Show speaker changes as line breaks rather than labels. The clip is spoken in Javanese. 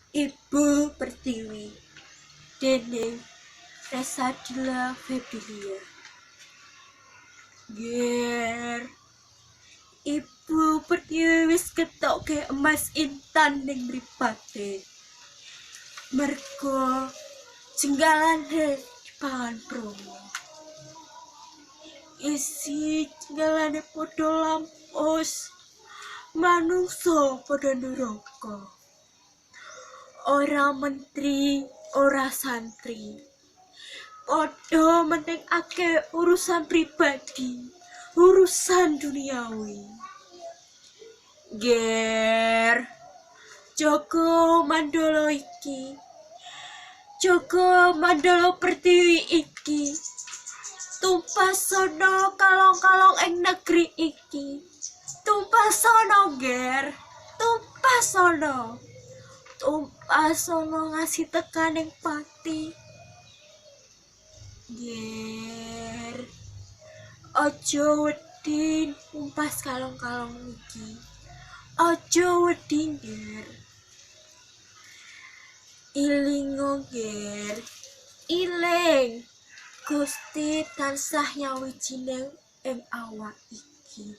Ibu Pertiwi dening Resadila Febilia. Ger, Ibu Pertiwi wis ketoke emas intan ning mripate. Mergo jenggalane dipangan promo. Isi jenggalane padha lampus, manungsa padha duraka. Ora menteri, ora santri. Padha mentingake urusan pribadi, urusan duniawi. Ger, Joko Mandolo iki, Joko Mandolo Pertiwi iki, tumpasono kalong-kalong ing negeri iki. Tumpasono, Ger, tumpasono. Tumpasono ngasih tekaning pati. Ger, aja wedi numpas kalong-kalong iki. Aja wedi, Ger. Ilingo, Ger. Iling. Gusti tansah nyawijine ing awak iki.